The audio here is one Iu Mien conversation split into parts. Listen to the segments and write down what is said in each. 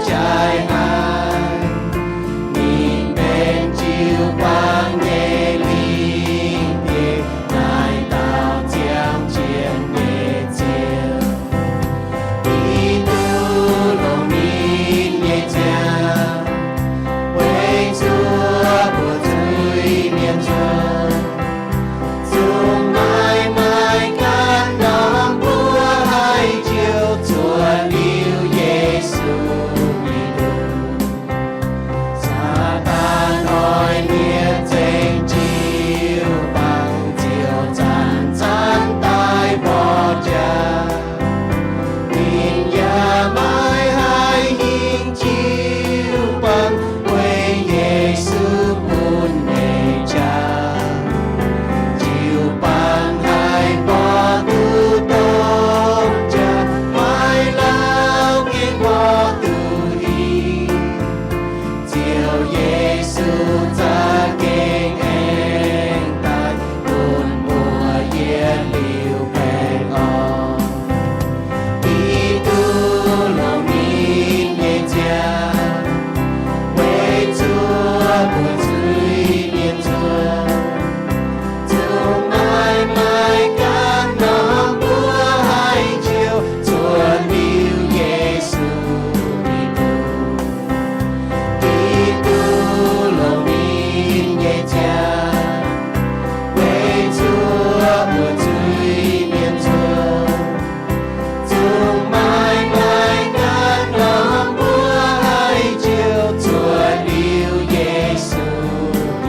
jaaix haic. Ninh benx jiu-baang nyei lingh diex, naaic dauh ziangh jienv nyei Ziouv. Giduc longc ninh nyei ziangh weic zuoqv mbuo zuiz-mienh nzunc, zungv maiv maaih ganh norm mbuo haaix joux zuotc liuz Yesu Giduc. Saadaan oix nyiex zengx jiu-baang ziouc zanc-zanc daaih mborqv jaax. Ninh yaac maiv haih hingh jiu-baang weic Yesu bun nyei jaax. Jiu-baang haih mborqv duqv domh jaax, maiv lauh gengh mborqv duqv hingh. Ziouv Yesu za'gengh aengx daaih bun mbuo yietc liuz baengh orn. Giduc longc ninh nyei ziangh weic zuoqv mbuo zuiz-mienh nzunc, zungv maiv maaih ganh norm mbuo haaix joux zuotc liuz Yesu Giduc. Giduc longc ninh nyei ziangh weic zuoqv mbuo zuiz-mienh nzunc, zungv maiv maaih ganh norm mbuo haaix joux zuotc liuz Yesu.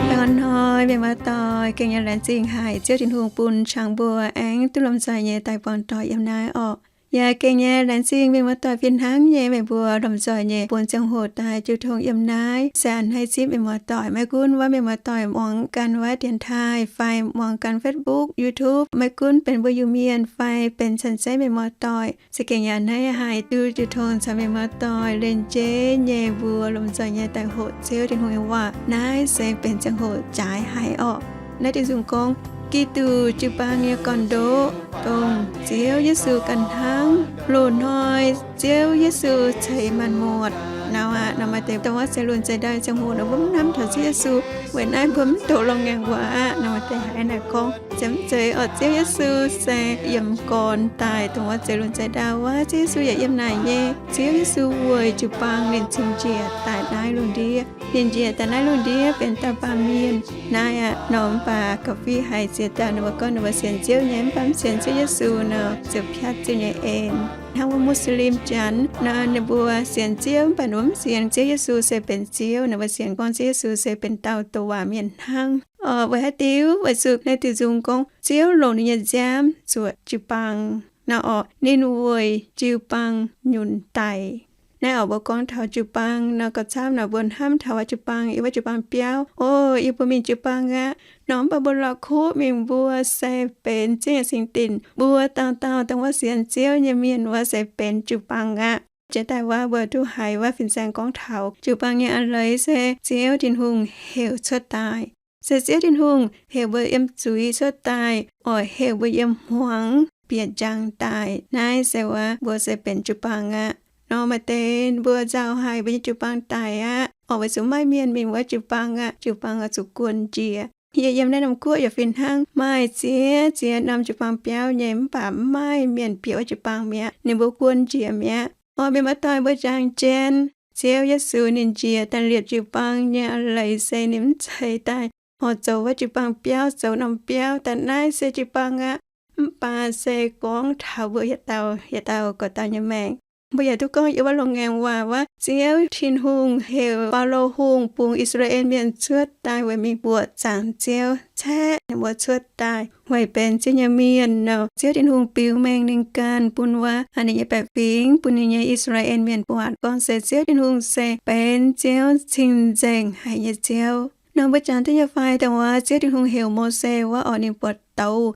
Hnoi-hnoi mienh muoz-doic gengh nyei laengz zingh haic Ziouv Tin-Hungh bun qangx mbuo aengx duqv lomh nzoih nyei daaih buangh doic yiem naaiv orqc. Yaac gengh nyei laengz zingh mienh muoz-doic fih hnangv nyei meih mbuo lomh nzoih nyei bun ziangh hoc daaih jiu tong yiem naaiv. Se a'hneiv zipv mienh muoz-doic, maiv gunv wuov mienh muoz-doic muangx ganh wuov dienx taaih fai muangx ganh Facebook, YouTube, maiv gunv benx mbuo Iu-Mienh fai benx cien-ceqv mienh muoz-doic, se gengh yaac a'hneiv haic duqv jiu tong caux mienh muoz-doic lengc jeiv nyei mbuo lomh nzoih nyei daaih hoqc Ziouv Tin-Hungh nyei waac. Naaiv se benx ziangh hoc jaaix haic orqc. Naaiv diuh nzung gorngv, Giduc jiu-baang nyei gorn-ndoqv dongh Ziouv Yesu ganh hnangv. Loz-hnoi Ziouv Yesu ceix maanc muotc nor aqv. Nor maaih deix dongh wuov Zelunh Zeiv Ndau ziangh hoc nor mbuo mv hnamv taux Ziouv Yesu, weic naaiv mbuo mv doqc longx ngaengc waac aqv. Nor maaih deix haiz naaic gorngv, ziouc mv zeiz orqc. Ziouv Yesu se yiem gorn daaih dongh wuov Zelunh Zeiv Ndau wuov, Ziouv Yesu yaac yiem naaic nyei. Ziouv Yesu weic jiu-baang ninh cingx njiec daaih naaiv lungh ndiev. Ninh njiec daaih naaiv lungh ndiev benx dauh baamh mienh. Naaiv aqv nor mv baac gauh fih haic ziex dauh ninh mbuo gorngv ninh mbuo sienx Ziouv nyei, mv baac mv sienx Ziouv Yesu nor ziouc piatv Ziouv nyei en. Hnangv wuov Muslim Janx nor ninh mbuo sienx Ziouv mv baac ninh mbuo mv sienx Ziouv Yesu se benx Ziouv. Ninh mbuo sienx gorngv Ziouv Yesu se benx dauh douc waac mienh hnangv. Orqc, weic haaix diuc? Weic zuqc naaiv diuh nzung gorngv Ziouv longc ninh nyei nziaamv zuoqc jiu-baang nor orqc, ninh weic jiu-baang nyunc daic. Naaiv orqc mbuo gorngv taux jiu-baang nor gauh camv nor mbuo hnamv taux wuov jiu-baang, yiem wuov jiu-baang biauv. O, yie mbuo mingh jiu-baang aqv nor, mv baac mbuo la'kuqv mingh mbuo se benx Ziouv nyei singx dinc. Mbuo dauh dauh dongh wuov sienx Ziouv nyei mienh wuov se benx jiu-baang aqv. Jiex daaih wuov mbuo duqv haiz wuov fin-saeng gorngv taux jiu-baang nyei a'leiz se Ziouv Tin-Hungh heuc cuotv daaih. Se Ziouv Tin-Hungh heuc mbuo yiem zuiz cuotv daaih, oix heuc mbuo yiem hmuangx bieqc njang daaih. Naaiv se wuov mbuo se benx jiu-baang aqv. Nor maaih deix mbuo nzauh haic mbuo nyei jiu-baang daic aqv, orqc, weic zuqc maiv maaih mienh mingh wuov jiu-baang aqv. Jiu-baang oix zuqc guon njiec. Yie yiem naaiv norm guoqv yaac fih hnangv, maaih ziex ziex norm jiu-baang biauv nyei, mv baac mv maaih mienh bieqc wuov jiu-baang mi'aqv. Ninh mbuo guon njiec mi'aqv. Orqc, mienh muoz-doic mbuo jangx jienv, Ziouv Yesu ninh njiec daaih liepc jiu-baang nyei a'leiz se ninh mv zeiz daaih horpc zoux wuov jiu-baang biauv, zoux norm biauv daaih naaiv se jiu-baang aqv. Mv baac se gorngv taux mbuo yietc dauh yietc dauh gorx-dauh nyei maengc. Mbuo yaac duqv gorngv yiem wuov Loz-Ngaengc Waac wuov, Ziouv Tin-Hungh heuc Faalo Hungh bungx I^saa^laa^en Mienh cuotv daaih weic mingh mbuoqc zaangc Ziouv, caeqv ninh mbuo cuotv daaih weic benx Ziouv nyei mienh nor. Ziouv Tin-Hungh biux mengh ninh ganh bun wuov ninh nyei baeqc fingx, bun ninh nyei I^saa^laa^en Mienh buatc gorngv se Ziouv Tin-Hungh se benx Ziouv cing-nzengc haic nyei Ziouv. Nor mbuo jangx duqv nyei fai dongh wuov Ziouv Tin-Hungh heuc Mose wuov orqc, ninh buatc douz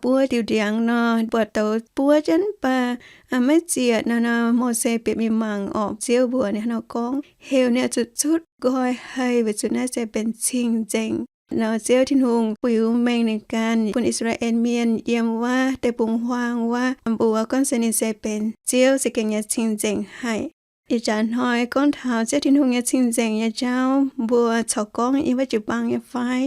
buov diuh ndiangx nor, buatc douz buov jienv mv baac maiv ziec nor, nor Mose bieqc mingh mangc orqc, Ziouv mbuox ninh nor gorngv heuc ninh oix zuqc cutv nqoi hei, weic zuqc naaiv se benx cing-nzengc. Nor Ziouv Tin-Hungh biux mengh ninh ganh bun I^saa^laa^en Mienh yiem wuov deic-bung-huaang wuov mbuox gorngv se ninh se benx Ziouv, se gengh nyei cing-nzengc haic. Ih jaax hnoi gorngv taux Ziouv Tin-Hungh nyei cing-nzengc nyei jauv, mbuo corc gorngv yiem wuov jiu-baang nyei fai?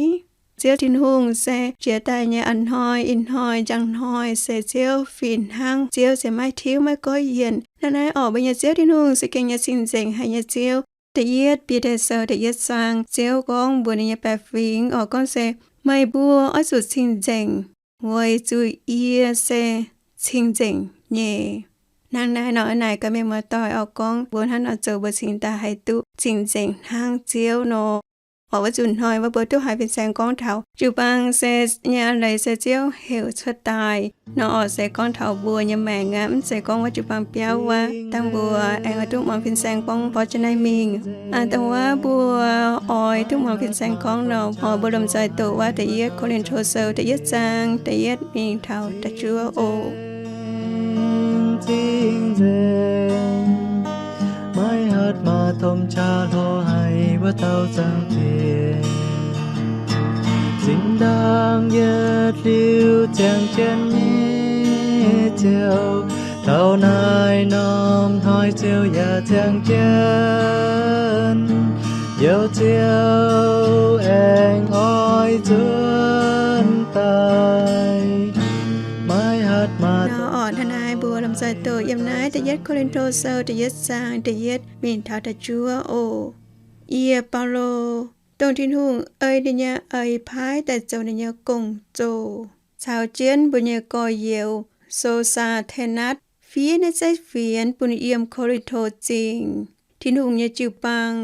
Ziouv Tin-Hungh se jiex daaih nyei a'hnoi, ih hnoi, njang hnoi se Ziouv fih hnangv. Ziouv se maiv tiuv maiv goiv yienc. Naaiv naaiv orqc, mbuo nyei Ziouv Tin-Hungh se gengh nyei cing-nzengc haic nyei Ziouv. Da'yietv Bide Sou da'yietv zaang, Ziouv gorngv mbuox ninh nyei baeqc fingx orqc, gorngv se, meih mbuo oix zuqc cing-nzengc, weic zuqc yie se cing-nzengc nyei. Hnangv naaiv nor, naaic gaax mienh muoz-doic orqc, gorngv mbuo hnangv nor zoux mbuo cingx daaih haih duqv cing-nzengc hnangv Ziouv nor. Orqc, wuov zuqc hnoi wuov mbuo duqv haiz fin-saeng gorngv taux jiu-baang se nyei a'leiz se Ziouv heuc cuotv daaih nor orqc, se gorngv taux mbuo nyei maengc aqv, mv zeiz gorngv wuov jiu-baang biauv wuov. Dangh mbuo aengx oix duqv muangx fin-saeng gorngv borqv jienv naaiv mingh. Dongh wuov mbuo oix duqv muangx fin-saeng gorngv nor, mbuo lomh nzoih doqc wuov Da'yietv Ko^lin^to Sou da'yietv zaang da'yietv mingh taux da'juov oc. Maiv hatc maaih domh qaqv hlo haic wuov dauh Zaangc Diex, zinh ndaangc yietc liuz ziangh jienv nyei Ziouv, taux naaiv norm hnoi Ziouv yaac ziangh jienv. Youc Ziouv aengx oix nzuonx daaih. Maiv hatc maaih. Nor orqc, hnangv naaiv mbuo lomh nzoih doqc yiem naaiv Da'yietv Ko^lin^to Sou da'yietv zaang da'yietv mingh taux da'juov oc. Yie, Baulo, dongh Tin-Hungh ei ninh nyei eix paaiv daaih zoux ninh nyei gong-zoh, caux jienv mbuo nyei gorx-youz, So^saa^ten^natv, fiev naaiv zeiv fienx bun yiem Ko^lin^to Zingh, Tin-Hungh nyei jiu-baang,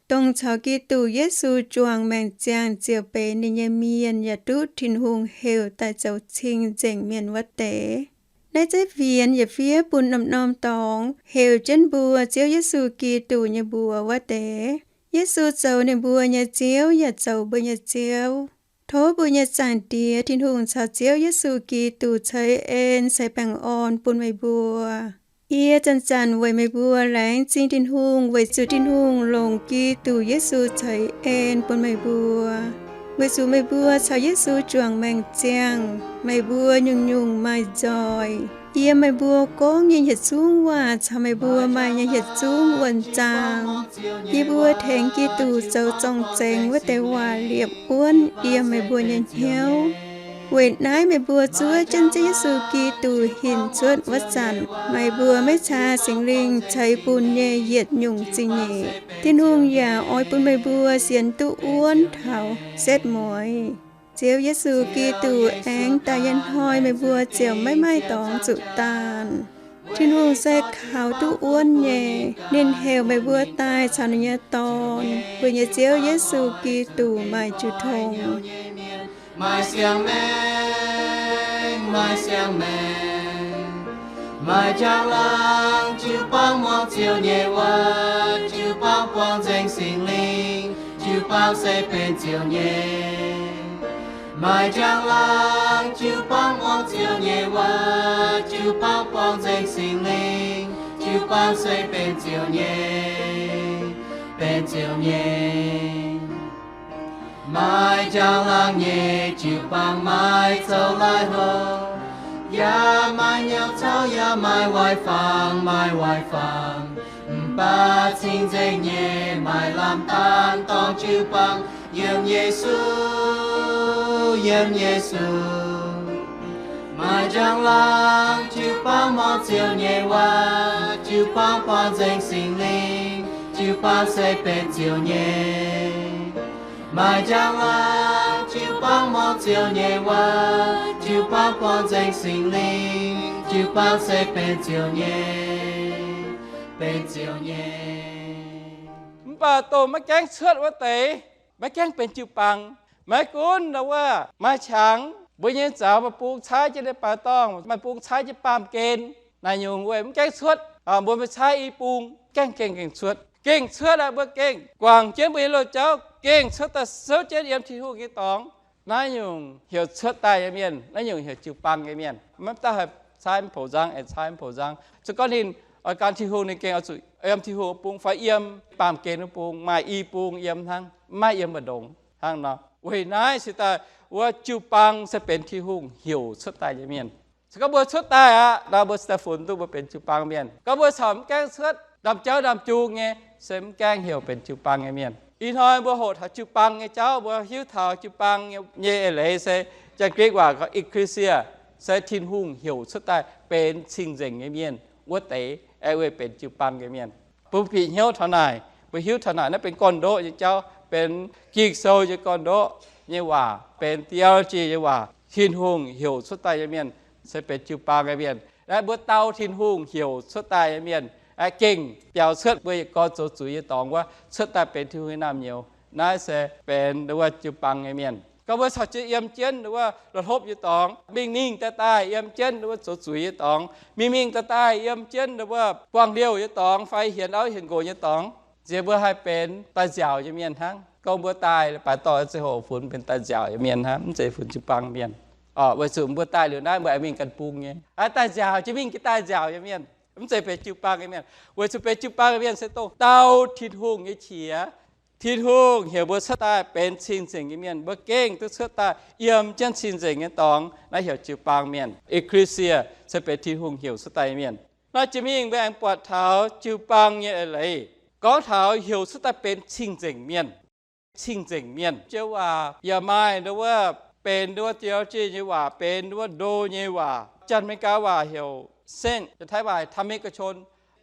dongh caux Giduc Yesu juangc maengc ziangh ziouc benx ninh nyei mienh yaac duqv Tin-Hungh heuc daaih zoux cing-nzengc mienh wuov deix. Naaiv zeiv fienx yaac fiev bun norm-norm dorngx, heuc jienv mbuo Ziouv Yesu Giduc nyei mbuox wuov deix. Yesu zoux ninh mbuo nyei Ziouv yaac zoux mbuo nyei Ziouv. Tov mbuo nyei Zaangc Diex, Tin-Hungh caux Ziouv Yesu Giduc ceix en ceix baengh orn bun meih mbuo. Yie zanc-zanc weic meih mbuo laengz zingh Tin-Hungh weic zuqc Tin-Hungh longc Giduc Yesu ceix en bun meih mbuo. Weic zuqc meih mbuo caux Yesu juangc maengc ziangh, meih mbuo nyungc-nyungc maaih nzoih. Yiem meih mbuo gorngv nyei yietc zungv waac caux meih mbuo maaih nyei yietc zungv wuonh zaang, yie mbuo tengx Giduc zoux zorng-zengx wuov deix waac liepc wuonv yiem meih mbuo nyei hnyouv. Weic naaiv meih mbuo zuov jienv Ziouv Yesu Giduc hinc cuotv wuov zanc, meih mbuo maiv caa Singx Lingh ceix bun nyei yietc nyungc zingh nyeic. Tin-Hungh yaac oix bun meih mbuo sienx duqv wuonv taux setv mueiz. Ziouv Yesu Giduc aengx daaih nyei hnoi meih mbuo ziouc maiv maaih dorngx zuqc daanh. Tin-Hungh se kaux duqv wuonv nyei. Ninh heuc meih mbuo daaih caux ninh nyei Dorn, mbuo nyei Ziouv Yesu Giduc, maaih jiu tong. Maaih siang-maengc, maaih siang-maengc, maaih njang-laangc jiu-baang muangx Ziouv nyei waac, jiu-baang buangh nzengc Singx Lingh, jiu-baang se benx Ziouv nyei. Maaih njang-laangc jiu-baang muangx Ziouv nyei waac, jiu-baang buangh nzengc Singx Lingh, jiu-baang se benx Ziouv nyei, benx Ziouv nyei. Maaih njang-laangc nyei jiu-baang maaih zoux laai hlo, yaac maaih nyauv caux, yaac maaih waaic fangx, maaih waaic fangx. Mv baac cing-nzengc nyei maaih lamh daanh dorngx jiu-baang yiem Yesu, yiem Yesu. Maaih njang-laangc jiu-baang muangx Ziouv nyei waac, jiu-baang buangh nzengc Singx Lingh, jiu-baang se benx Ziouv nyei. Maaih njang-laangc jiu-baang muangx Ziouv nyei waac, jiu-baang buangh nzengc Singx Lingh, jiu-baang se benx Ziouv nyei, benx Ziouv nyei. Mv baac dongh maiv gaengh cuotv wuov deix, maiv gaengh benx jiu-baang. Maiv gunv ndau wuov maaih qangx, mbuo nyei zaux maaih bung caaiv jienv leiz-baaix dorngh, maaih bung caaiv jienv baamh gen, naaiv nyungc weic mv gaengh cuotv. Mbuo maiv caaiv i bung, gaengh gengh gengh cuotv. Gengh cuotv aqv, mbuo gengh guangc jienv mbuo nyei loz-jauv, gengh cuotv daaih souv jienv yiem Tin-Hungh nyei dorngx. Naaiv nyungc heuc cuotv daaih nyei mienh, naaiv nyungc heuc jiu-baang nyei mienh. Maiv dauh haih caaiv mv poux nzangv, aengx caaiv mv poux nzangv. Se gorngv ninh oix gan Tin-Hungh, ninh gengh oix zuqc yiem Tin-Hungh wuov bung fai yiem baamh gen wuov bung, maaih i bung yiem hnangv, maiv yiem mbu'ndongx hnangv nor. Weic naaiv se daaih wuov jiu-baang se benx Tin-Hungh heuc cuotv daaih nyei mienh. Se gorngv mbuo cuotv daaih aqv, nor mbuo se daaih funx duqv mbuo benx jiu-baang mienh. Gorngv mbuo corc mv gaengh cuotv, ndaamv-jauv ndaamv-jung nyei, se mv gaengh heuc benx jiu-baang nyei mienh. Ih hnoi mbuo hoqc taux jiu-baang nyei jauv, mbuo hiuv taux jiu-baang nyei eix leiz se Janx-Griekv waac ecclesia, se Tin-Hungh heuc cuotv daaih benx cing-nzengc nyei mienh wuov deix, aengx weic benx jiu-baang nyei mienh. Mbuo bieqc hnyouv taux naaic, mbuo hiuv taux naaic, naaiv benx gorn-ndoqv nyei jauv, benx Ging-Sou nyei gorn-ndoqv nyei waac, benx theology nyei waac. Tin-Hungh heuc cuotv daaih nyei mienh se benx jiu-baang nyei mienh. Aeqv, mbuo dau Tin-Hungh heuc cuotv daaih nyei mienh aeqv, gengh biaux cuotv mbuo yietc gorn zoux zuiz nyei dorngx wuov, cuotv daaih benx Tin-Hungh nyei naamh nyouz. Naaiv se benx wuov jiu-baang nyei mienh. Gorngv mbuo caux jienv yiem jienv wuov la'hlopv nyei dorngx, mingh mingh daaih daaih yiem jienv wuov zoux zuiz nyei dorngx, mingh mingh daaih daaih yiem jienv wuov buangh liouh nyei dorngx fai hienx auv hienx nqox nyei dorngx, nziex mbuo haih benx daaih nziaauc nyei mienh hnangv. Gorngv mbuo daaih baaix dorh ziangh hoc funx benx daaih nziaauc nyei mienh hnangv, mv zeiz funx jiu-baang mienh. Orqc, weic zuqc mbuo daaih liuz naaiv mbuo aengx mingh ganh bung nyei. Aa, daaih nziaauc jienv mingh ganh daaih nziaauc nyei mienh, mv zeiz benx jiu-baang nyei mienh. Weic zuqc benx jiu-baang nyei mienh se dongh dau Tin-Hungh nyei qiex. Tin-Hungh heuc mbuo cuotv daaih benx cing-nzengc nyei mienh, mbuo gengh duqv cuotv daaih yiem jienv cing-nzengc nyei dorngx, naaiv heuc jiu-baang mienh. Ecclesia se benx Tin-Hungh heuc cuotv daaih nyei mienh. Naaiv jiex mingh mbuo aengx buatc taux jiu-baang nyei eix leiz, gorngv taux heuc cuotv daaih benx cing-nzengc mienh. Cing-nzengc mienh joux waac yaac maaih nduov wuov benx nduov theology nyei waac, benx nduov ndo nyei waac. Janx-Meigaa waac heuc saint, Janx-Taiv waac ธรรมิกชน.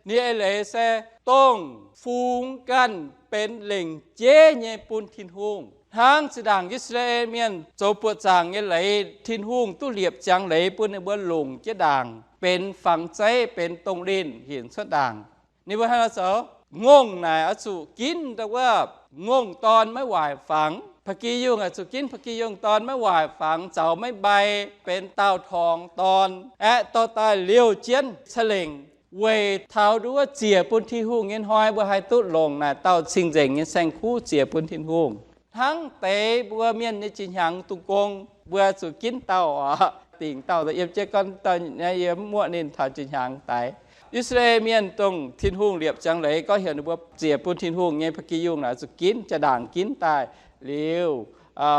Ninh eix leiz se dongh fungx ganh benx lengc jeiv nyei bun Tin-Hungh. Hnangv zinh ndaangc I^saa^laa^en Mienh zoux buoqc zaangc nyei leiz, Tin-Hungh duqv liepc ziangx leiz bun ninh mbuo longc jienv ndaangc benx fangx zeiv, benx dongh linh hinc cuotv ndaangc. Ninh mbuo hnangv nor zoux. Ngongh naaic oix zuqc ginv nduov wuov ngongh dorn maiv waaic fangx. Ba'gi yungh oix zuqc ginv ba'gi yungh dorn maiv waaic fangx, zaux maiv mbai, benx daauh torngx dorn aeqv, dorh daaih liouh jienv ca'lengc weic taux nduov wuov ziec bun Tin-Hungh nyei hnoi mbuo haih duqv longc naaic dauh cing-nzengc nyei saeng-kuv ziec bun Tin-Hungh. Hnangv deix mbuo mienh nyei jiex hnyangx dungx gong, mbuo zuqc ginv dauh oc, dingc dauh, yiem jienv gorngv dauh yie mv muoqv ninh taux jiex hnyangx daix. I^saa^laa^en Mienh dongh Tin-Hungh liepc ziangx leiz gorngv heuc ninh mbuo ziec bun Tin-Hungh nyei ba'gi yungh naaic zuqc ginv, jaa-ndaangc ginv daaih liuz,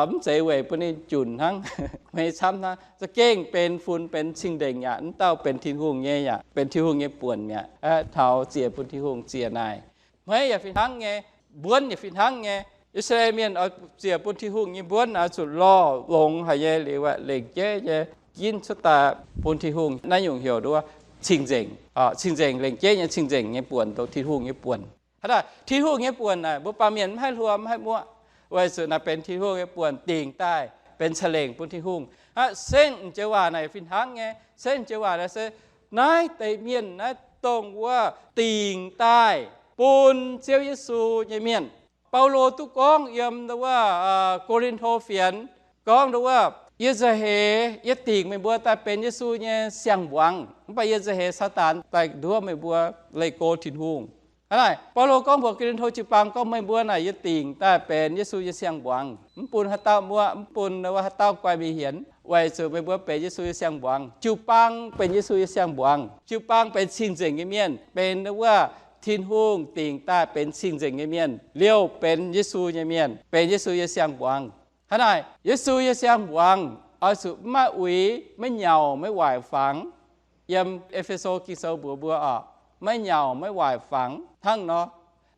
mv zeiz weic bun ninh junc hnangv, maiv camv hnangv, za'gengh benx funx benx cing-nzengc yaac mv dauh benx Tin-Hungh nyei yaac benx Tin-Hungh nyei buonc mi'aqv. Taux ziec bun Tin-Hungh ziec naaic, hmeiv yaac fih hnangv nyei, mbuonv yaac fih hnangv nyei. I^saa^laa^en Mienh oix ziec bun Tin-Hungh nyei mbuonv naaic zuqc lorh longx haic nyei liuz, lengc jeiv nyei ginv cuotv daaih bun Tin-Hungh. Naaiv nyungc heuc nduov cing-nzengc, cing-nzengc, lengc jeiv nyei cing-nzengc nyei buonc, dongh Tin-Hungh nyei buonc. Hnangv naaic Tin-Hungh nyei buonc naaic mbuo baamh mienh mv haih hluo mv haih muoqv, weic zuqc naaic benx Tin-Hungh nyei buonc dingc daaih benx ca'lengc bun Tin-Hungh. Hnangv saint joux waac naaic fih hnangv nyei. Saint joux waac naaic se naaiv deix mienh naaiv dongh wuov dingc daaih bun Ziouv Yesu nyei mienh. Baulo duqv gorngv yiem nduov wuov Ko^lin^to Fienx gorngv nduov wuov, yie nzauh heix yie dingc meih mbuo daaih benx Yesu nyei siang-mbuangz, mv baac yie nzauh heix Saadaan daaih nduov meih mbuo leih go Tin-Hungh. Hnangv naaic Baulo gorngv mbuox Ko^lin^to jiu-baang gorngv, meih mbuo naaic yie dingc daaih benx Yesu nyei siang-mbuangz, mv bun haaix dauh muoqv, mv bun nduov wuov haaix dauh guai mingh hienx, weic zuqc meih mbuo benx Yesu nyei siang-mbuangz. Jiu-baang benx Yesu nyei siang-mbuangz. Jiu-baang benx cing-nzengc nyei mienh, benx nduov wuov Tin-Hungh dingc daaih benx cing-nzengc nyei mienh liouh benx Yesu nyei mienh, benx Yesu nyei siang-mbuangz. Hnangv naaic Yesu nyei siang-mbuangz oix zuqc maiv uix, maiv nyauc, maiv waaic fangx. Yiem E^fe^so Ging-Sou mbuox mbuo oc, maiv nyauc maiv waaic fangx. Hnangv nor,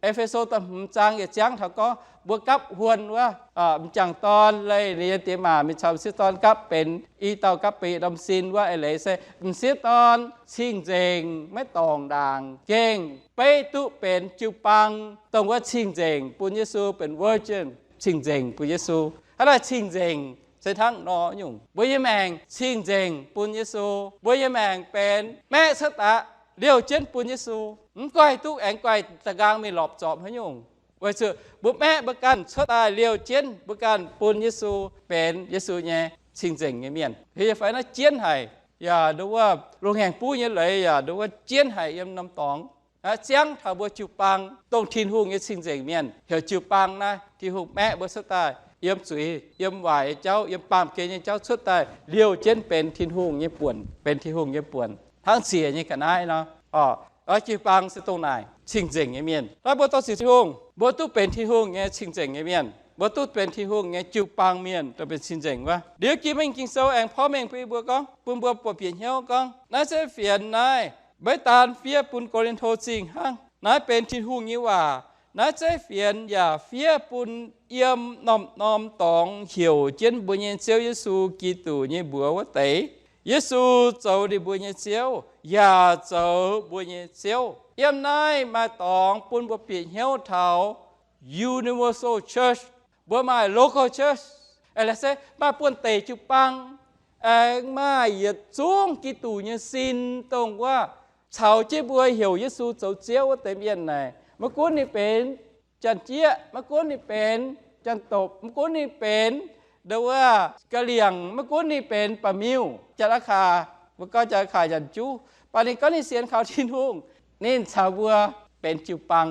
E^fe^so da'hmz zaang yietc ziangv taux gorngv mbuo gapv huon wuov, m'jangc dorn leih ninh nyei diex maac mingh caux m'sieqv dorn gapv benx i dauh gapv benx yietc norm sin wuov eix leiz se m'sieqv dorn cing-nzengc, maiv dorngc ndaangc, gengh beiv duqv benx jiu-baang, dongh wuov cing-nzengc bun Yesu, benx virgin, cing-nzengc bun Yesu. Hnangv naaic cing-nzengc se hnangv nor nyungc. Mbuo nyei maengc cing-nzengc bun Yesu. Mbuo nyei maengc benx maeqv cuotv daaih liouh jienv bun Yesu. Mv goiv duqv aengx goiv da'nqaang mingh lorpc zorpc haaix nyungc. Weic zuqc mbuo maeqv mbuo ganh cuotv daaih liouh jienv mbuo ganh bun Yesu, benx Yesu nyei cing-nzengc nyei mienh. Liuz yie fai naaiv jienv haic, yaac nduov wuov loz-ngaengc buv nyei leiz yaac nduov wuov jienv haic yiem norm dorngx. Ziangv taux mbuo jiu-baang dongh Tin-Hungh nyei cing-nzengc mienh, heuc jiu-baang naaiv, Tin-Hungh maeqv mbuo cuotv daaih yiem zuiz, yiem waaic nyei jauv, yiem baamh gen nyei jauv cuotv daaih liouh jienv benx Tin-Hungh nyei buonc, benx Tin-Hungh nyei buonc hnangv ziec nyei ga'naaiv nor. Oc, jiu-baang se dongh naaic cing-nzengc nyei mienh. Naaiv mbuo dorh ziec Tin-Hungh, mbuo duqv benx Tin-Hungh nyei cing-nzengc nyei mienh, mbuo duqv benx Tin-Hungh nyei jiu-baang mienh, dongh benx cing-nzengc wuov. Liuz jiex mingh Ging-Sou aengx porv mengh bun mbuo gorngv, bun mbuo buatc bieqc hnyouv gorngv, naaiv se fienx naaiv maiv daan fiev bun Ko^lin^to Zingh hnangv, Naaiv benx Tin-Hungh nyei waac. Naaiv zeiv fienx yaac fiev bun yiem norm-norm dorngx heuc jienv mbuo nyei Ziouv Yesu Giduc nyei mbuox wuov deix. Yesu zoux ninh mbuo nyei Ziouv yaac zoux mbuo nyei Ziouv. Yiem naaiv maaih dorngx bun mbuo bieqc hnyouv taux universal church. Mbuo maaih local church, aengx se maaih buonv-deic jiu-baang, aengx maaih yietc zungv Giduc nyei sin, dongh wuov caux jienv mbuo heuc Yesu zoux Ziouv wuov deix mienh naaic. Maiv gunv ninh benx Janx-Jieqv, maiv gunv ninh benx Janx-Dopc, maiv gunv ninh benx ndo wuov Ga'liangc, maiv gunv ninh benx Ba'miuh, Janx-Aa^kaa, mbuo gorngv Janx-Aa^kaa Nyanc Juv, baac ninh gorngv ninh sienx kaux Tin-Hungh, ninh caux mbuo benx jiu-baang.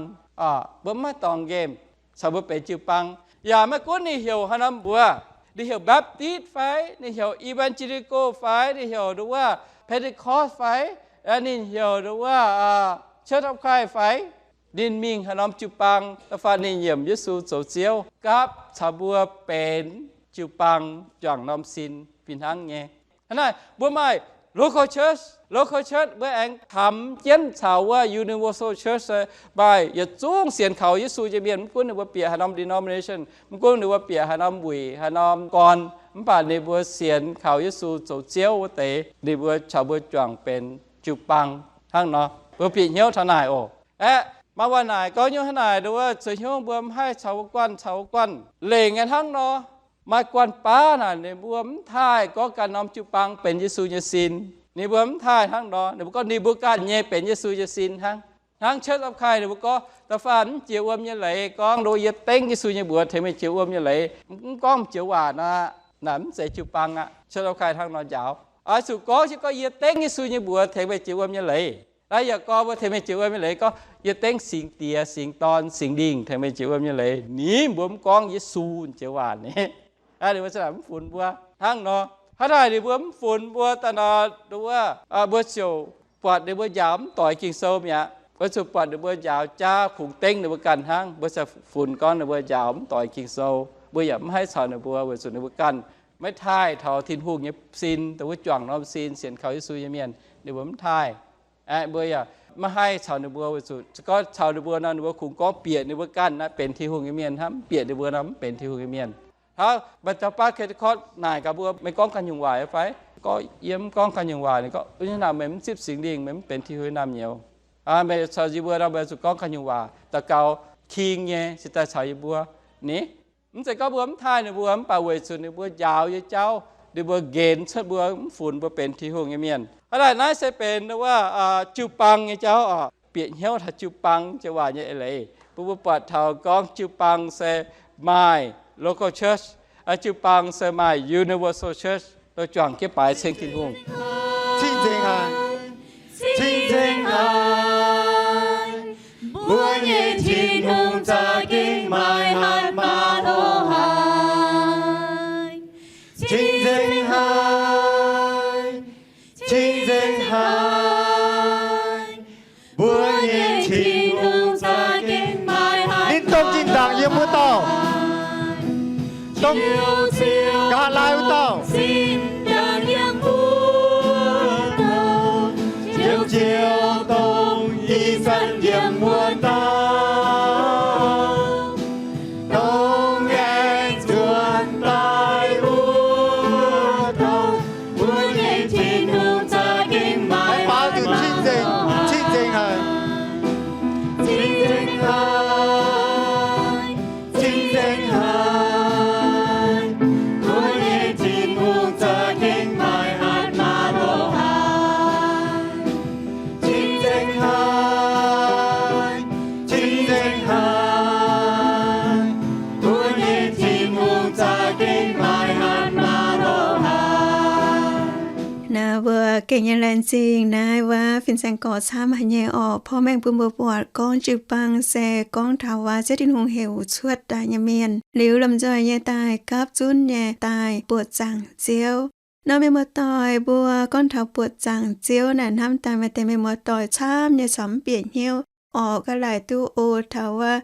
Mbuo maiv dorngx nqemh, caux mbuo benx jiu-baang. Yaac maiv gunv ninh heuc haaix norm mbuox, ninh heuc Baptist fai, ninh heuc Evangelical fai, ninh heuc ndo wuov Pentecost fai, ninh heuc ndo wuov Church of Christ fai, ninh mingh haaix norm jiu-baang, da'faanh ninh nyiemc Yesu zoux Ziouv, gapv caux mbuo benx jiu-baang juangc norm sin fih hnangv nyei. Hnangv naaic mbuo maaih local church, local church mbuo aengx kamx jienv caux wuov universal church, maaih yietc zungv sienx kaux Yesu nyei mienh, maiv gunv ninh mbuo bieqc haaix norm denomination, maiv gunv ninh mbuo bieqc haaix norm wuic, haaix norm gorn, mv baac ninh mbuo sienx kaux Yesu zoux Ziouv wuov deix, ninh mbuo caux mbuo juangc benx jiu-baang hnangv nor. Mbuo bieqc hnyouv taux naaic oc. Aeqv, maaih waac naaic gorngv nyungc hnangv naaic, ndo wuov zoux hnyouv mbuo mv haih caux wuov guanh caux wuov guanh lengc nyei hnangv nor. Maaih guanh baav naaic ninh mbuo mv taaih gorngv ganh norm jiu-baang benx Yesu nyei sin. Ninh mbuo mv taaih hnangv nor, ninh mbuo gorngv ninh mbuo ganh nyei benx Yesu nyei sin hnangv. Hnangv Church of Christ ninh mbuo gorngv da'faanh mv jiex wuom nyei leiz, gorngv ndo yie dengv Yesu nyei mbuox tengx meih jiex wuom nyei leiz, mv gorngv m'jiex waac nor, naaic mv zeiz jiu-baang aqv. Church of Christ hnangv nor njaaux. Oix zuqc gorngv, gorngv yie dengv Yesu nyei mbuox tengx meih jiex wuom nyei leiz. Naaiv yaac gorngv mbuo tengx meih jiex wuom nyei leiz, gorngv yie dengv Singx Diex, Singx Dorn, Singx Lingh tengx meih jiex wuom nyei leiz. Ninh mbuo mv gorngv Yesu m'jiex waac ni. Ninh mbuo za'naaic mv funx mbuo hnangv nor. Hnangv naaic ninh mbuo mv funx mbuo daaih nor, ndo wuov, mbuo ziouc buatc ninh mbuo njaaux mv doix Ging-Sou mi'aqv. Mbuo ziouc buatc ninh mbuo njaaux jaav kungx dengv ninh mbuo ganh hnangv. Mbuo ziouc funx gorngv ninh mbuo njaaux mv doix Ging-Sou. Mbuo yaac mv haih caux ninh mbuo weic zuqc ninh mbuo ganh maiv taaih taux Tin-Hungh nyei sin, dongh wuov juangc norm sin sienx kaux Yesu nyei mienh, ninh mbuo mv taaih. Aeqv, mbuo yaac maiv haih caux ninh mbuo weic zuqc gorngv caux ninh mbuo nor, ninh mbuo kungx gorngv bieqc ninh mbuo ganh naaiv benx Tin-Hungh nyei mienh hnangv, mv bieqc ninh mbuo nor mv benx Tin-Hungh nyei mienh. Hnangv maaih dauh baav Pentecost naaic gaax mbuo, meih gorngv ganh nyungc waac fai? Gorngv yie mv gorngv ganh nyungc waac. Ninh gorngv, hnangv naaic meih mv zipv Singx Lingh, meih mv benx Tin-Hungh nyei naamh nyouz. Meih caux yie mbuo nor, meih zuqc gorngv ganh nyungc waac, daux gaux king nyei cingx daaih caux yie mbuo ni. Mv zeiz gorngv mbuo mv taaih ninh mbuo, mv baac weic zuqc ninh mbuo njaaux nyei jauv, ninh mbuo nqenx cuotv mbuo, mv funx mbuo benx Tin-Hungh nyei mienh. Hnangv naaic naaiv se benx wuov jiu-baang nyei jauv oc. Bieqc hnyouv taux jiu-baang jiex waac nyei eix leiz, bun mbuo buatc taux gorngv jiu-baang se maaih local church, jiu-baang se maaih universal church, lo juangc jienv baaix ceng Tin-Hungh. Cing-nzengc haic, cing-nzengc haic, mbuo nyei Tin-Hungh za'gengh maaih hatc maaz-hlo haic. Cing-nzengc haic, cing-nzengc haic, mbuo nyei Tin-Hungh za'gengh maaih hatc. Ninh dongh zinh ndaangc yiem wuov dauh, dongh ga'naaiv wuov dauh. Ziouv, Ziouv dongh ih zanc yiem wuov dauh, dongh aengx nzuonx daaih wuov dauh, mbuo nyei Tin-Hungh za'gengh maaih hatc maaz-hlo haic. Cing-nzengc haic, cing-nzengc haic, cing-nzengc haic, mbuo nyei Tin-Hungh za'gengh maaih hatc maaz-hlo haic. Cing-nzengc haic, cing-nzengc haic, mbuo nyei Tin-Hungh za'gengh maaih hatc maaz-hlo haic. Naaiv mbuo gengh nyei laengz zingh naaiv wuov fin-saeng gorx camv haic nyei orqc. Porv mengh bun mbuo buatc gorngv jiu-baang se gorngv taux wuov Ziouv Tin-Hungh heuc cuotv daaih nyei mienh, liuz lomh nzoih nyei daaih gapv zunv nyei daaih buoqc zaangc Ziouv. Nor mienh muoz-doic mbuo gorngv taux buoqc zaangc Ziouv naaic, hnamv daaih maaih deix mienh muoz-doic camv nyei corc mv bieqc hnyouv orqc. Ga'laaic duqv oix taux wuov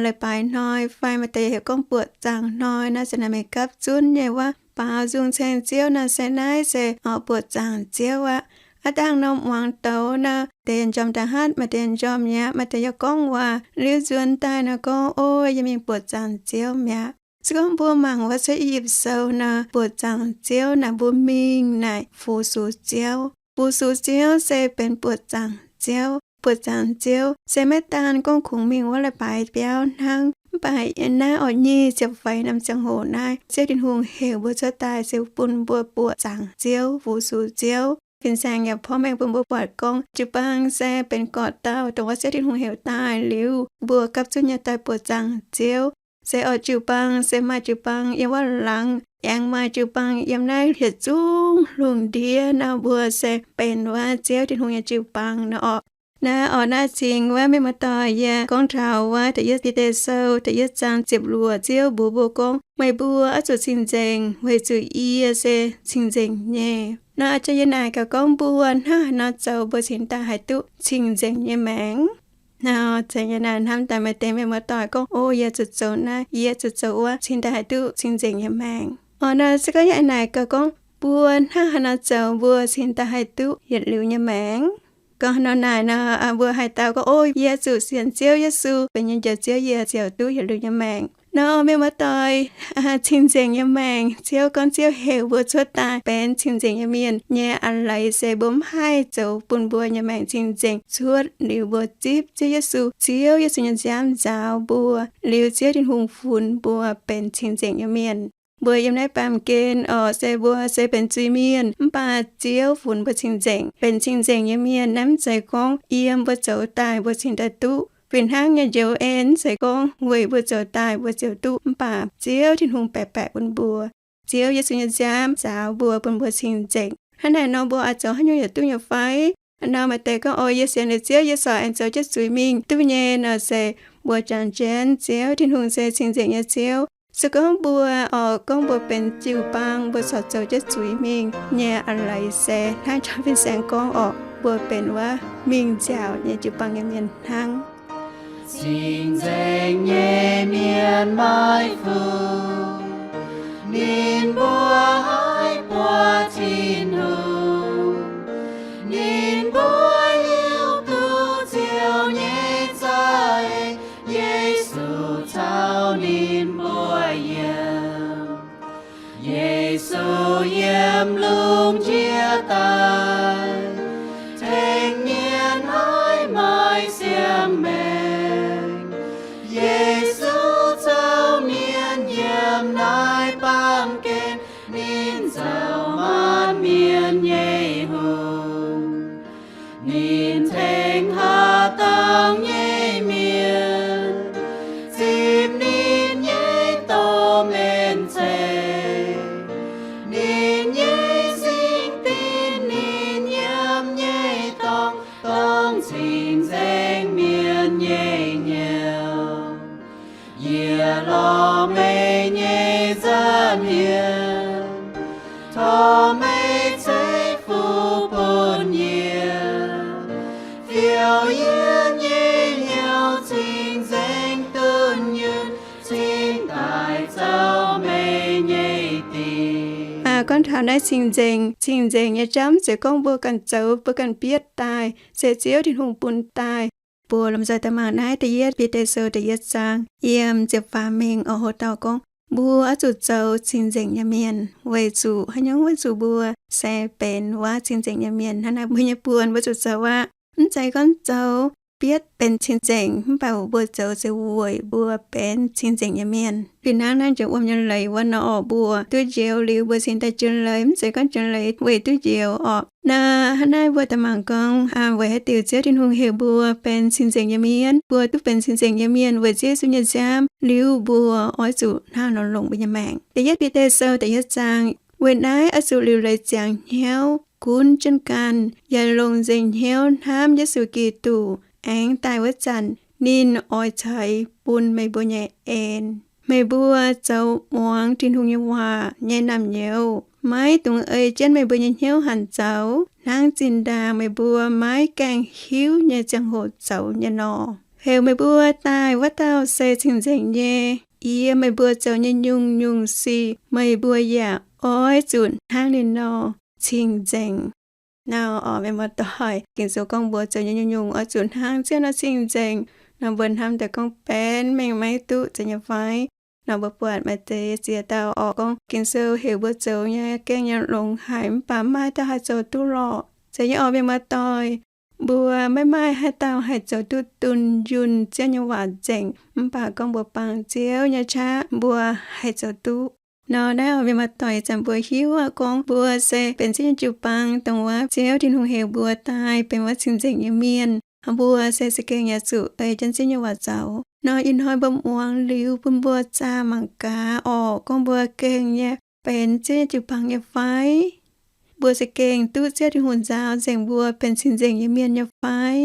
leiz-baaix hnoi fai maaih deix heuc gorngv buoqc zaangc hnoi naaiv, se naaiv meih gapv zunv nyei wuov baaux nzung ceng Ziouv naaiv se naaiv se buoqc zaangc Ziouv aqv. Aav dangh norm muangx douz nor, deix njormh daaih hatv, maaih deix njormh mi'aqv, maaih deix yaac gorngv waac. Liuz nzuonx daaih nor gorngv, O, yie mingh buoqc zaangc Ziouv mi'aqv. Se gorngv mbuo mangc wuov cuotv I^yipv Sou nor, buoqc zaangc Ziouv naaic mbuo mingh naaic fu-sux Ziouv. Fu-sux Ziouv se benx buoqc zaangc Ziouv. Buoqc zaangc Ziouv se maiv daan gorngv kungx mingh wuov leiz-baaix biauv hnangv. Mv baac yiem naaiv orqc nyic ziepc feix norm ziangh hoc naaiv, Ziouv Tin-Hungh heuc mbuo cuotv daaih se bun mbuo buoqc zaangc Ziouv, fu-sux Ziouv. Fin-saeng yaac porv mengh bun mbuo buatc gorngv jiu-baang se benx gorqv-dauh dongh wuov Ziouv Tin-Hungh heuc daaih liuz, mbuo gapv zunv nyei daaih buoqc zaangc Ziouv. Se orqc jiu-baang se maaih jiu-baang yiem wuov laangz, aengx maaih jiu-baang yiem naaiv yietc zungv lungh ndiev nor, mbuo se benx wuov Ziouv Tin-Hungh nyei jiu-baang nor orqc. Naaiv orqc naaiv cingx wuov mienh muoz-doic, yie gorngv taux wuov da'yietv Bide Sou da'yietv zaang ziepc luoqc, Ziouv mbuox mbuo gorngv, Meih mbuo oix zuqc cing-nzengc, weic zuqc yie se cing-nzengc nyei. Nor a'jang yie naaic gaax gorngv mbuo hnangv haaix nor zoux mbuo cingx daaih haih duqv cing-nzengc nyei maengc. Nor a'jang yie naaic hnamv daaih maaih deix mienh muoz-doic gorngv, O, yie zuqc zoux naaiv, yie zuqc zoux wuov, cingx daaih haih duqv cing-nzengc nyei maengc. Orqc nor se gorngv yie naaic gaax gorngv mbuo hnangv haaix nor zoux mbuo cingx daaih haih duqv yietc liuz nyei maengc. Gorngv haaix nor naaic nor, mbuo haih dau gorngv, O, yie zuqc sienx Ziouv Yesu benx yie nyei Njoux Ziouv, yie ziouc duqv yietc liuz nyei maengc. Nor mienh muoz-doic, cing-nzengc nyei maengc, Ziouv gorngv Ziouv heuc mbuo cuotv daaih benx cing-nzengc nyei mienh nyei a'leiz se mbuo mv haih zoux bun mbuo nyei maengc cing-nzengc cuotv liuz mbuo zipv Ziouv Yesu, Ziouv Yesu nyei nziaamv nzaaux mbuo, liuz Ziouv Tin-Hungh funx mbuo benx cing-nzengc nyei mienh. Mbuo yiem naaiv baamh gen orqc, se mbuo se benx zuiz-mienh, mv baac Ziouv funx mbuo cing-nzengc. Benx cing-nzengc nyei mienh naaiv mv zeiz gorngv yiem mbuo zoux daaih mbuo cingx daaih duqv. Fih hnangv nyei njoux en mv zeiz gorngv weic mbuo zoux daaih mbuo ziouc duqv, mv baac Ziouv Tin-Hungh baeqc baeqc bun mbuo. Ziouv Yesu nyei nziaamv nzaaux mbuo bun mbuo cing-nzengc. Hnangv naaic nor mbuo oix zoux haaix nyungc yaac duqv nyei fai? Nor maaih deix gorngv, O, yie sienx liuz Ziouv, yie corc aengx zoux jienv zuiz mingh duqv nyei nor se mbuo jangx jienv Ziouv Tin-Hungh se cing-nzengc nyei Ziouv. Se gorngv mbuo orqc, gorngv mbuo benx jiu-baang, mbuo corc zoux jienv zuiz mingh nyei a'leiz se hnangv jangx fin-saeng gorngv orqc, mbuo benx wuov mingh nziaauc nyei jiu-baang nyei mienh hnangv. Cing-nzengc nyei mienh maiv funx, ninh mbuo haih buatc Tin-Hungh. Ninh mbuo hiuv duqv Ziouv nyei za'eix, Yesu caux ninh mbuo yiem. Yesu yiem lungh ndiev daaih, tengx mienh haih maaih siang-maengc. Yesu caux mienh yiem naaiv baamh gen, ninh zoux maanc mienh nyei Hungh. Ninh tengx haaix dauh nyei mienh zipv ninh nyei domh en ceix, ninh nyei singx dinc, ninh yiem nyei dorngx, dongh cing-nzengc mienh nyei hnyouv. Yie lorz meih nyei nza'hmien, tov meih ceix fuqv bun yie, fiou yie nyei hnyouv cing-nzengc dunh yunh, cingx daaih zoux meih nyei diex. Gorngv taux naaiv cing-nzengc, cing-nzengc nyei jauv mv zeiz gorngv mbuo ganh zoux, mbuo ganh bietv daaih, se Ziouv Tin-Hungh bun daaih. Mbuo lomh nzoih daaih mangc naaiv da'yietv Bide Sou da'yietv zaang yiem ziepc faam mingh oix houx dauh gorngv, mbuo oix zuqc zoux cing-nzengc nyei mienh. Weic zuqc haaix nyungc? Weic zuqc mbuo se benx wuov cing-nzengc nyei mienh. Hnangv naaic mbuo nyei buonc mbuo zuqc zoux aqv. Mv zeiz gorngv zoux bietv benx cing-nzengc, mv baac mbuo zoux se weic mbuo benx cing-nzengc nyei mienh. Fih hnangv naaiv njoux wuom nyei leiz wuov nor orqc, mbuo duqv njoux liuz mbuo cingx daaih jun leiz, mv zeiz gorngv jun leiz weic duqv njoux orqc. Naaiv hnangv naaiv mbuo daaih mangc gorngv, weic haaix diuc Ziouv Tin-Hungh heuc mbuo benx cing-nzengc nyei mienh? Mbuo duqv benx cing-nzengc nyei mienh weic Ziouv Yesu nyei nziaamv liuz, mbuo oix zuqc hnangv nor longc mbuo nyei maengc. Da'yietv Bide Sou da'yietv zaang, weic naaiv oix zuqc liuc leiz ziangx hnyouv, gunv jienv ganh, yaac longc nzengc hnyouv hnamv Yesu Giduc, aengx daaih wuov zanc ninh oix ceix bun meih mbuo nyei en. Meih mbuo zoux muangx Tin-Hungh nyei waac nyei naamh nyouz maiv dungx ei jienv meih mbuo nyei hnyouv hanc zoux, hnangv zinh ndaangc meih mbuo maiv gaengh hiuv nyei ziangh hoc zoux nyei nor. Heuc meih mbuo daaih wuov dauh se cing-nzengc nyei. Yie meih mbuo zoux nyei nyungc-nyungc sic meih mbuo yaac oix zuqc hnangv ninh nor cing-nzengc. Nor orqc, mienh muoz-doic, Ging-Sou gorngv mbuo zoux nyei nyungc-nyungc oix zuqc hnangv Ziouv nor cing-nzengc. Nor mbuo hnamv daaih gorngv benx mengh maiv duqv, zeiz nyei fai? Nor mbuo buatc maaih deix ziex dauh orqc, gorngv Ging-Sou heuc mbuo zoux nyei gengh nyei longx haic, mv baac maaih dauh haih zoux duqv lorqc. Zeiz nyei orqc, mienh muoz-doic, mbuo maiv maaih haaix dauh haih zoux duqv dunh yunh Ziouv nyei waac nzengc, mv baac gorngv mbuo bangc Ziouv nyei qaqv mbuo haih zoux duqv. Nor naaiv orqc, mienh muoz-doic, ih zanc mbuo hiuv aqv gorngv mbuo se benx Ziouv nyei jiu-baang, dongh wuov Ziouv Tin-Hungh heuc mbuo daaih benx wuov cing-nzengc nyei mienh. Mbuo se za'gengh yaac zuqc ei jienv Ziouv nyei waac zaux. Nor ih hnoi mbuo muangx liuz bun mbuo zaah mangc gaax orqc, gorngv mbuo gengh nyei benx Ziouv nyei jiu-baang nyei fai? Mbuo za'gengh duqv Ziouv Tin-Hungh nzaaux nzengc mbuo benx cing-nzengc nyei mienh nyei fai?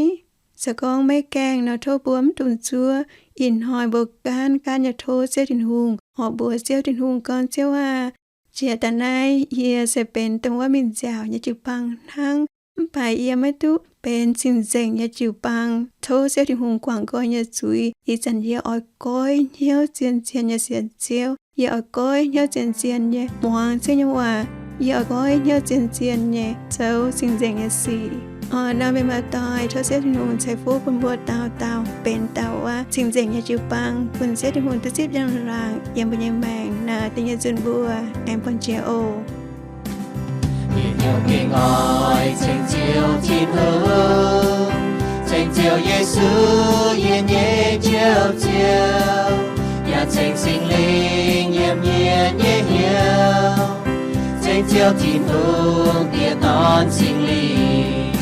Se gorngv maiv gaengh nor, tov mbuo mv dungx zuov. Ih hnoi mbuo gaanv gaanv nyei tov Ziouv Tin-Hungh, orqc, mbuox Ziouv Tin-Hungh gorngv, Ziouv aah! Jiex daaih naaiv yie se benx dongh wuov mingh nziaauc nyei jiu-baang hnangv, mv baac yie maiv duqv benx cing-nzengc nyei jiu-baang. Tov Ziouv Tin-Hungh guangc nqoi yie nyei zuiz. Ih zanc yie oix goiv hnyouv zien-zien nyei sienx Ziouv. Yie oix goiv hnyouv zien-zien nyei muangx Ziouv nyei waac. Yie oix goiv hnyouv zien-zien nyei zoux cing-nzengc nyei sic. Orqc, nor mienh muoz-doic, tov Ziouv Tin-Hungh ceix fuqv bun mbuo dauh dauh benx dauh wuov cing-nzengc nyei jiu-baang, bun Ziouv Tin-Hungh duqv zipv njang-laangc yiem mbuo nyei maengc naaic da'nyeic nzunc mbuo aengx bun jiex oc. Yie hnyouv gengh oix ceng Ziouv Tin-Hungh, ceng Ziouv Yesu, yie nyei Njoux Ziouv, yaac ceng Singx Lingh yiem yie nyei hnyouv. Ceng Ziouv Tin-Hungh, Diex, Dorn, Singx Lingh,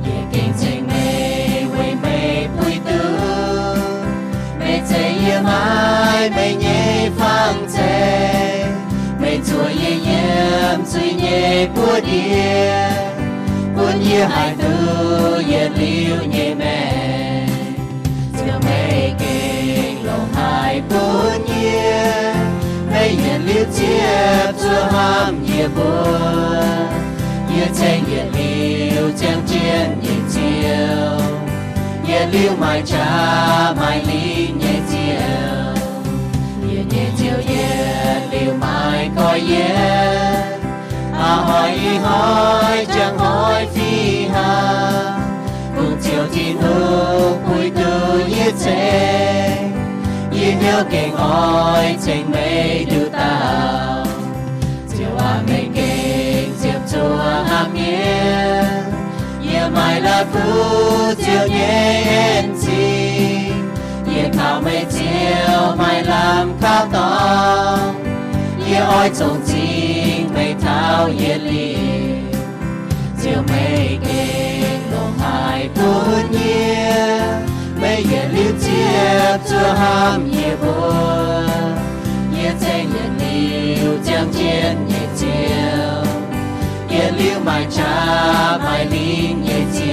yie gengh ceng meih weic meih puix duqv meih, zeiz yie maiv meih nyei fang zeiv. Meih zuoqc yie yiem zuiz nyei buoz-ndiev, bun yie haih duqv yietc liuz nyei maengc. Ziouv, meih gengh longc haic bun yie, meih yietc liuz ziepc zuoqc hnamv yie mbuo. Yie ceng yietc liuz ziangh jienv nyei Ziouv, yietc liuz maaih qaqv maaih lingh nyei Ziouv. Yie nyei Ziouv yietc liuz maaih goiv yienv, a'hnoi ih hnoi jangx hnoi fih hnangv. Kungx Ziouv Tin-Hungh puix duqv yie ceng, yie hnyouv gengh oix ceng meih nduqc dauh. Ziouv aac, meih gengh ziepc zuoqc hnamv yie. Yie maaih la'kuqv Ziouv nyei en zingh, yie taux meih Ziouv maaih lamh kaux dorngx. Yie oix zongh zingh meih taux yietc liuz. Ziouv, meih gengh longc haic bun yie, meih yietc liuz ziepc zuoqc hnamv yie mbuo. Yie ceng yietc liuz ziangh jienv nyei Ziouv, yietc liuz maaih qaqv maaih lingh nyei Ziouv.